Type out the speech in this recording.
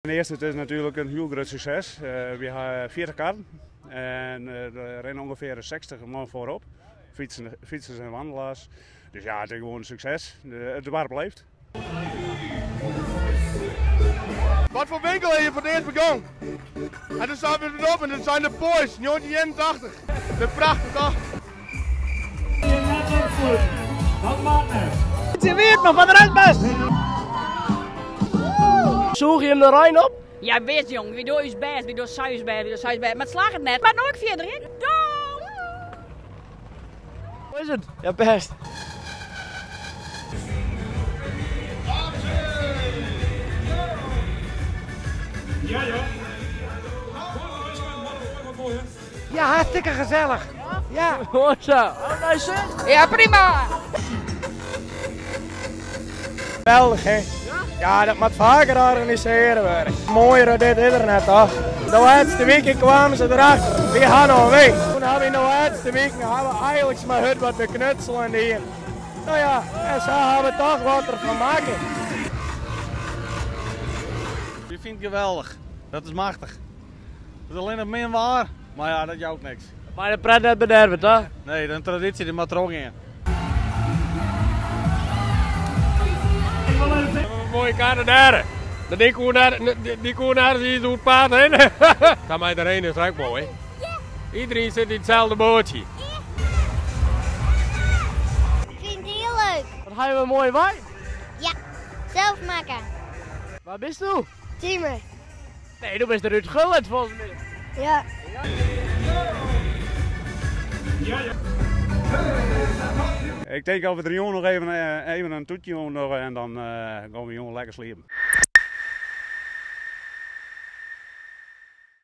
Ten eerste, het is natuurlijk een heel groot succes. We hebben 40 karren en er rennen ongeveer 60 man voorop. Fietsers en wandelaars. Dus ja, het is gewoon een succes. Het dorp leeft. Wat voor winkel heb je voor het eerst begonnen? En toen staan we erop en dat zijn de Boys, 1981. De prachtig toch? Het is weer maar van de randbus! Zoeg je hem de Rijn op? Ja, weet jong, wie doet ons best, wie doet suis best, wie doet suis best. Maar het slaagt het net. Maar nooit verder in. Doei! Hoe is het? Ja, best. Ja, ja. Ja, hartstikke gezellig. Ja. Mooi zo. Oh, nice. Ja, prima! Geweldig, hè? Ja, dat moet vaker organiseren worden. Mooier dan dit is er net, toch? De laatste weken kwamen ze erachter. We gaan nog een week. Toen hebben we in de laatste weken hebben we eigenlijk maar het wat we knutselen hier. Nou ja, en zo hebben we toch wat ervan maken. Je vindt het geweldig. Dat is machtig. Het is alleen nog min waar, maar ja, dat jouwt niks. Maar de pret net bederven, toch? Nee, de traditie die moet er ook in. Mooie kaarten daar. Die koe naar, die koe naar, die doet paard heen. Ga maar iedereen is ook mooi. Iedereen zit in hetzelfde bootje. Ik vind het heel leuk. Wat ga je een mooie wijn? Ja, zelf maken. Waar bist du? Timmer. Nee, du bist de Ruud Gullit volgens mij. Ja. Ik denk over 3 uur nog even een toetje nog en dan gaan we jongen lekker sliepen.